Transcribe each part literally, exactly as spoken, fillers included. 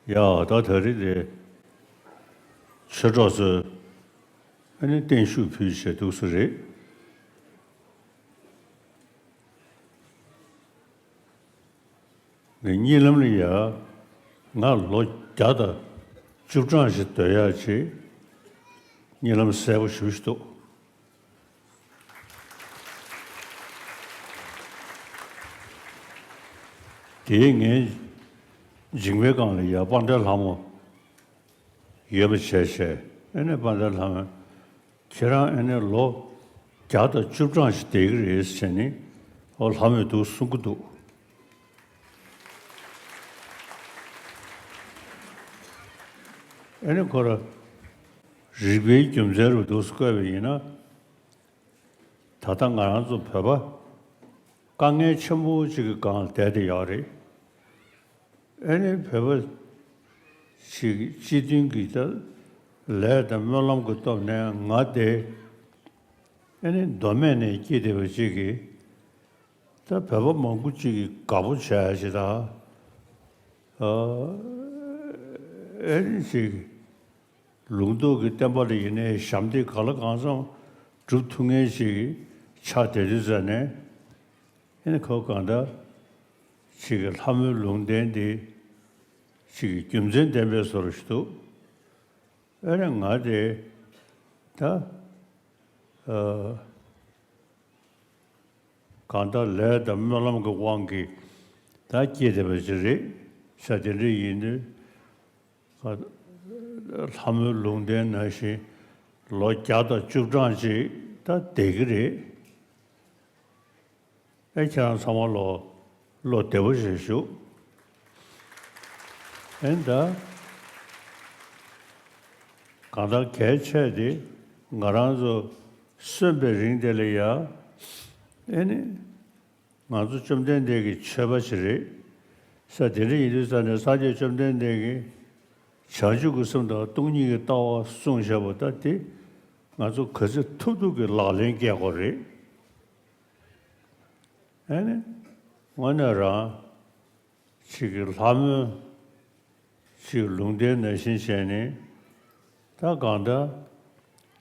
ཡ་ད་ད་རེས་དེ་ཆོས་གྲོགས་ཚོས་ཨ་ནི་བརྟན་བཞུགས་ཕུལ་བྱས་འདུག་སེ་རེད། ངས་གཉིད་ལམ་ལ་ཡ་ང་ལོ་བརྒྱ་དང་བཅུ་གྲངས་ཤིག་སྡོད་ཡག་ཅིག་གཉིད་ལམ་གསལ་པོ་ཞེ་པོ་ཞིག་འདུག་དེའི་ངའི་མཇིང་པའི་སྒང་ལ་ཡ་དཔལ་ལྡན་ལྷ་མོ་ཡོད་པ་བྱས་བྱས། ཨ་ནི་དཔལ་ལྡན་ལྷ་མོས་ཁྱེད་རང་ཨ་ནི་ལོ་བརྒྱ་དང་བཅུ་གྲངས་ཤིག་བསྡད་ཀྱི་རེད་ཟེར་ནས་ཨོ་ལྷ་མོས་འདུག་གསུང་གི་འདུག་ཨ་ནི་ཁོ་ར་རིག་པའི་རྒྱུ་མཚན་རུ་འདུག་སེ་བཀོད་པ་ཡིན་ན། ད་ལྟ་ང་རང་ཚོ་བོད་པ་དཀའ་ངལ་ཆེན་པོ་གཅིག་གི་སྒང་ལ་བསྡད་དེ་ཡོད་རེད། ཨ་ནི་བོད་པ་ཞིག་སྤྱི་མཐུན་གྱི་ད་ལས་དང་སྨོན་ལམ་གྱི་སྟོབས་ནས་ང་དེ་ཨ་ནི་མདོ་སྨད་ནས་སྐྱེས་བསྡད་པ་ཅིག་གིས་ད་བོད་པ་མང་པོ་ཅིག་གིས་དགའ་པོ་བྱས་ཞེ་ད་ཨ་ནི་ཅིག་ལུང་རྟོགས་ཀྱི་བསྟན་པ་ལ་ཡིན་ནའི་ཞབས་འདེགས་གང་ལ་གང་འཚམ་སྒྲུབ་ཐུབ་མཁན་ཞིག་ཆགས་བསྡད་དུས་ཙ་ནས། ཨ་ནི་ཁོ་གང་ལྟར་ཅིག་གི་ལྷ་མོའི་ལུང་བསྟན་འདི་ཅིག་གི་རྒྱུ་མཚན་ལྡན་པའི་བཟོ་འདྲ་ཞིག་འདུག་ཨ་ནི་ང་དེ་ད་ཨ་གང་ལྟར་ལས་དང་སྨོན་ལམ་གྱི་དབང་གིས་ད་སྐྱེས་བསྡད་པ་ཅིག་རེད་ཤག་དེ་འདྲ་ཡིན་དུས། ལྷ་མོའི་ལུང་བསྟན་ནང་བཞིན་ལོ་བརྒྱ་དང་བཅུ་གྲངས་ཅིག་ད་བསྡད་ཀྱི་རེད། ཨེ་ཁྱེད་རང་ཚང་མ་ལོ་བློ་བདེ་པོ་བྱས་བཞུགས། ཨེ་ད་གང་ལྟར་གལ་ཆེ་དེ་ང་རང་ཚོ་གསོན་པའི་རིང་དེ་ལ་ཡ་ཨེ་ནི། ང་ཚོ་བཅོམ་ལྡན་འདས་ཀྱི་མཆོད་པ་ཞིག་རེད་ས། དེ་འདྲ་ཡིན་དུས་ཙ་ནས་སངས་རྒྱས་བཅོམ་ལྡན་འདས་ཀྱིས་བྱང་ཆུབ་ཀྱི་སེམས་དང་སྟོང་ཉིད་ཀྱི་ལྟ་བ་གསུངས་བཞག་པ་ད་དེ་ང་ཚོ་ག་ཚོད་ཐུབ་ཐུབ་ཀྱིས་ལག་ལེན་འཁེལ་དགོས་རེད། ཨ་ནི་དངོས་གནས་རང་ཅིག་གི་ལྷ་མོའི་ཅིག་ལུང་བསྟན་ནང་བཞིན་བྱས་ནས་ད་གང་ལྟར་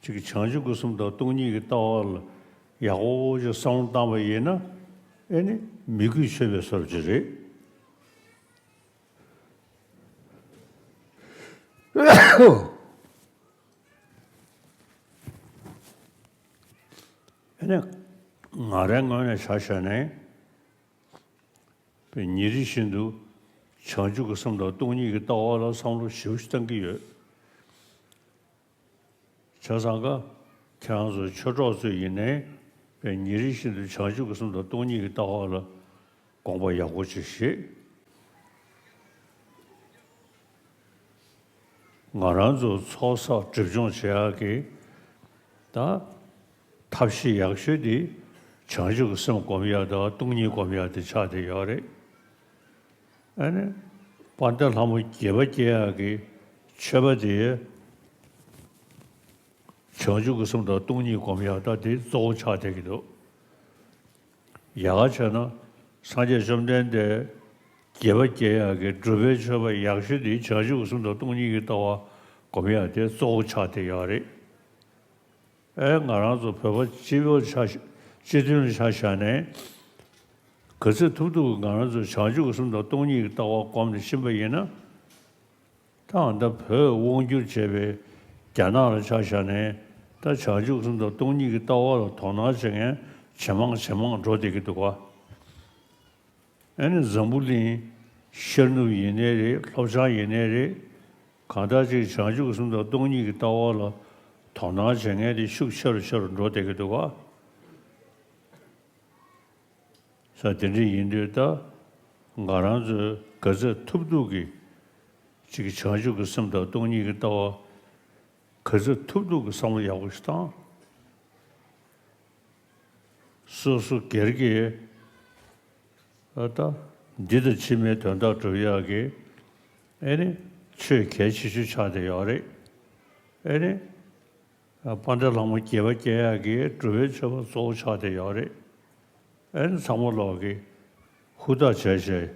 ཅིག་བྱང་ཆུབ་ཀྱི་སེམས་དང་སྟོང་ཉིད་ཀྱི་ལྟ་བ་ལ་ཡག་པོ་ཅིག་བསམ་བློ་བཏང་བ་ཡིན་ན་ཨེ་ནི་མི་རྒུད་ཆོད་པའི་བཟོ་འདྲ་ཅིག་རེད། ཨེ་ནི་ང་རའི་ངོས་ནས་ཆ་བཞག་ནས། པའི་ཉིན་རེ་བཞིན་དུ་བྱང་ཆུབ་ཀྱི་སེམས་དང་སྟོང་ཉིད་ཀྱི་ལྟ་བ་ལ་བསམ་བློ་ཞེ་པོ་ཞིག་བཏང་གི་ཡོད། བྱས་ཙང་ཀ་ཁྱེད་རང་ཚོ་ཆོས་གྲོགས་ཚོ་ཡིན་ནའི་པའི་ཉིན་རེ་བཞིན་དུ་བྱང་ཆུབ་ཀྱི་སེམས་དང་སྟོང་ཉིད་ཀྱི་ལྟ་བ་ལ་དགོངས་པ་ཡག་པོ་ཅིག་བཞེས། ང་རང་ཚོ་ཚོགས་བསགས་སྒྲིབ་སྦྱོང་བྱེད་ཡག་གི་ད་ཐབས་ཤེས་ཡག་ཤོས་དེ་བྱང་ཆུབ་ཀྱི་སེམས་སྒོམ་ཡག་དང་སྟོང་ཉིད་སྒོམ་ཡག་དེ་ཆགས་བསྡད་ཡོད་རེད། ཨ་ནི་དཔལ་ལྡན་ལྷ་མོ་དགྱེས་པ་སྐྱེ་ཡག་གི་མཆོད་པ་དེ་བྱང་ཆུབ་ཀྱི་སེམས་དང་སྟོང་ཉིད་སྒོམ་ཡག་ད་དེ་གཙོ་བོ་ཆགས་བསྡད་ཀྱི་འདུག་ཡག་ག་བྱས་ན་སངས་རྒྱས་བཅོམ་ལྡན་འདས་དགྱེས་པ་སྐྱེ་ཡག་གི་སྒྲུབ་པའི་མཆོད་པ་ཡག་ཤོས་དེ་བྱང་ཆུབ་ཀྱི་སེམས་དང་སྟོང་ཉིད་ཀྱི་ལྟ་བ་སྒོམ་ཡག་དེ་གཙོ་བོ་ཆགས་བསྡད་ཡོད་རེད། ཨེ་ང་རང་ཚོ་བོད་པ་སྤྱི་པའི་ཆ་སྤྱི་མཐུན་ཆ་བཞག་ནས་ག་ཚོད་ཐུབ་ཐུབ་ང་རང་ཚོ་བྱང་ཆུབ་ཀྱི་སེམས་དང་སྟོང་ཉིད་ཀྱི་ལྟ་བ་སྒོམ་ནས་ཕྱིན་པ་ཡིན་ན། ད་ཨ་ད་བོད་དབང་བསྒྱུར་བྱས་པའི་རྒྱ་ནག་ལ་ཆ་བཞག་ནས་ད་བྱང་ཆུབ་སེམས་དང་སྟོང་ཉིད་ཀྱི་ལྟ་བ་ལ་དོ་སྣང་བྱེད་མཁན་ཇེ་མང་ཇེ་མང་འགྲོ་བསྡད་ཀྱི་འདུག་ག་ཨ་ནི་འཛམ་བུ་གླིང་ཤར་ནུབ་ཡིན་ནའི་རེད། ལྷོ་བྱང་ཡིན་ནའི་རེད། གང་ལྟར་ཅིག་བྱང་ཆུབ་སེམས་དང་སྟོང་ཉིད་ཀྱི་ལྟ་བ་ལ་དོ་སྣང་བྱེད་མཁན་དེ་ཤུགས་ཆེ་རུ་ཆེ་རུ་འགྲོ་བསྡད་ཀྱི་འདུག་ག་ས་དེ་འདྲ་ཡིན་དུས་ད་ང་རང་ཚོས་ག་ཚོད་ཐུབ་ཐུབ་ཀྱིས་ཅིག་བྱང་ཆུབ་ཀྱི་སེམས་དང་སྟོང་ཉིད་ཀྱི་ལྟ་བ་ག་ཚོད་ཐུབ་ཐུབ་ཀྱིས་བསམ་བློ་ཡག་པོ་ཞིག་བཏང་། སོ་སོ་སྒེར་གྱི་ཨ་ད་འདི་དང་ཕྱི་མའི་དོན་དག་སྒྲུབ་ཡག་གི་ཨེ་ནི་ཆོས་གལ་ཆེ་ཤོས་ཆགས་བསྡད་ཡོད་རེད། ཨེ་ནི། དཔལ་ལྡན་ལྷ་མོ་དགྱེས་པ་སྐྱེ་ཡག་གི་སྒྲུབ་པའི་མཆོད་པ་གཙོ་བོ་ཆགས་བསྡད་ཡོད་རེད། ཨེ་ནི་ཚང་མ་ལོག་གི་ཧུར་ཐག་བྱས་བྱས་བྱང་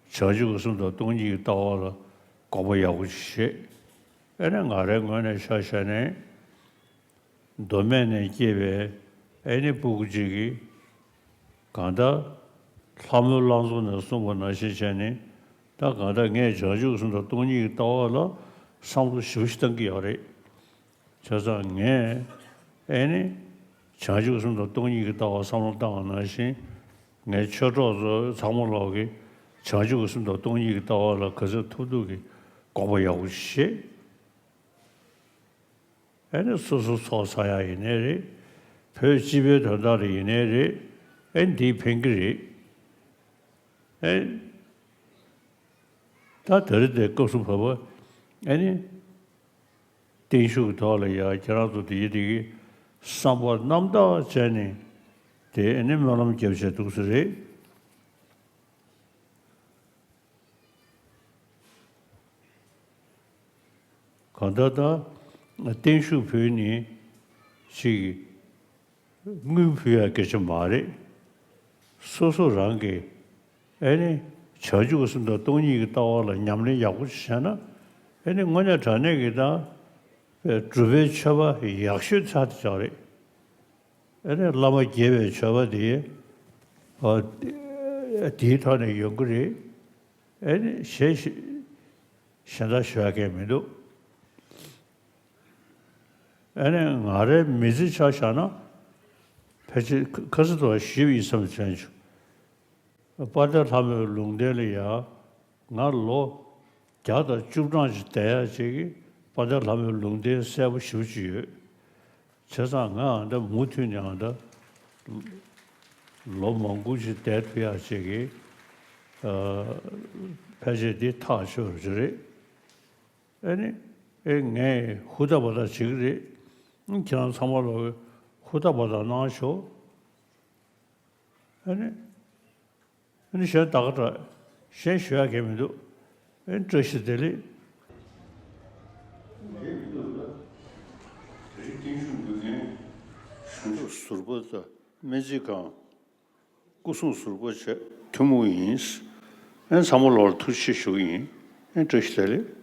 ཆུབ་ཀྱི་སེམས་དང་སྟོང་ཉིད་ཀྱི་ལྟ་བ་ལ་ དགོངས་པ་ཡག་པོ་ཞིག་བཞེས། ཨེ་ནས་ང་རའི་ངོས་ནས་ཆ་བཞག་ནས། མདོ་སྨད་ནས་སྐྱེས་པའི་ཨེ་ནི་སྤུ་གུ་གཅིག་གིས་གང་ལྟར་ལྷ་མོའི་ལྷ་ཚོགས་ནས་གསུངས་པ་ནང་བཞིན་བྱས་ནས། ད་གང་ལྟར་ངས་བྱང་ཆུབ་སེམས་དང་སྟོང་ཉིད་ཀྱི་ལྟ་བ་ལ་བསམ་བློ་ཞེ་པོ་ཞིག་བཏང་གི་ཡོད་རེད། བྱས་ཙང་ངས་ཨེ་ནི་བྱང་ཆུབ་སེམས་དང་སྟོང་ཉིད་ཀྱི་ལྟ་བ་བསམ་བློ་བཏང་བ་ནང་བཞིན། ངའི་ཆོས་གྲོགས་ཚོ་ཚང་མ་ལོག་གིས་བྱང་ཆུབ་སེམས་དང་སྟོང་ཉིད་ཀྱི་ལྟ་བ་ལ་ག་ཚོད་ཐུབ་ཐུབ་ཀྱིས་དགོངས་པ་ཡག་པོ་ཞིག་བཞེས། ཨེ་ནི་སོ་སོ་ཚོགས་བསགས་ཡག་ཡིན་ནའི་རེད། བོད་སྤྱི་པའི་དོན་དག་ལ་ཡིན་ནའི་རེད། ཨེ་འདིས་ཕན་གྱི་རེད། ཨེ། ད་དེ་རིང་འདིར་སྐབས་སུ་བབ་པ་ཨེ་ནི། བརྟན་བཞུགས་ཀྱི་ཐོག་ལ་ཡ་ཁྱེད་རང་ཚོ་དེ་ཡི་དེ་གི་བསམ་པ་རྣམ་དག་བྱས་ནས་དེ་ཨེ་ནི་སྨོན་ལམ་རྒྱབ་བྱས་འདུག་ས་རེད། གང་ལྟར་ད་བརྟན་བཞུགས་ཕུལ་ནི་ཞིག་དངུལ་ཕུལ་ཡ་སྐད་ཆ་མ་རེད། སོ་སོ་རང་གིས་ཨེ་ནི་བྱང་ཆུབ་སེམས་དང་སྟོང་ཉིད་ཀྱི་ལྟ་བ་ལ་ཉམས་ལེན་ཡག་པོ་ཞིག་བྱས་ན། ཨེ་ནི་དངོས་གནས་དྲང་གནས་ཀྱི་ད་སྒྲུབ་པའི་མཆོད་པ་ཡག་ཤོས་ཆགས་དེ་ཆགས་རེད། ཨེ་ནི་བླ་མ་དགྱེས་པའི་མཆོད་པ་དེ་ཨ་དེའི་ཐོག་ནས་ཡོང་གི་རེད། ཨེ་ནི་གཞན་ཞིག་གཞན་དག་ཞུ་ཡ་གང་མི་འདུག་ཨེ་ནས་ང་རའི་མི་ཚེ་ཆ་བཞག་ན་ཕལ་ཆེར་ཁ་ཁ་སང་དུ་ཞུས་པ་ཡིན་བསམ་བྱས་བྱུང་། དཔལ་ལྡན་ལྷ་མོའི་ལུང་བསྟན་ལ་ཡ་ང་ལོ་བརྒྱ་དང་བཅུ་གྲངས་ཅིག་བསྡད་ཡ་ཅིག་གིས་དཔལ་ལྡན་ལྷ་མོའི་ལུང་བསྟན་གསལ་པོ་ཞེ་པོ་ཅིག་ཡོད། བྱས་ཙང་ང་ཨ་འདྲ་མུ་མཐུད་ནས་ཨ་འདྲ་ལོ་མང་པོ་ཅིག་བསྡད་ཐུབ་ཡ་ཅིག་གིས་ཨ་ཕལ་ཆེར་འདི་ཐག་ཆོད་པ་ཅིག་རེད། ཨེ་ནི། ཨེ་ངས་ཧུར་ཐག་པ་ཐག་བྱེད་ཀྱི་རེད། ཁྱེད་རང་ཚང་མ་ལོག་ཧུར་ཐག་པ་ཐག་གནང་ཤོག་ཨེ་ནི། ཨེ་ནི་གཞན་ད་ག་འདྲ། གཞན་ཞུ་ཡ་གང་མི་འདུག་ཨེ་ནི་བཀྲ་ཤིས་བདེ་ལེགས། ཟུར་པ་དང་སྨན་རྩིས་ཁང་། སྐུ་སྲུང་ཟུར་པ་བྱས་ཐུན་མོང་ཡིན། ཨེ་ཚང་མ་ལོག་ལ་ཐུགས་རྗེ་ཆེ་ཞུ་གི་ཡིན། ཨེ་བཀྲ་ཤིས་བདེ་ལེགས།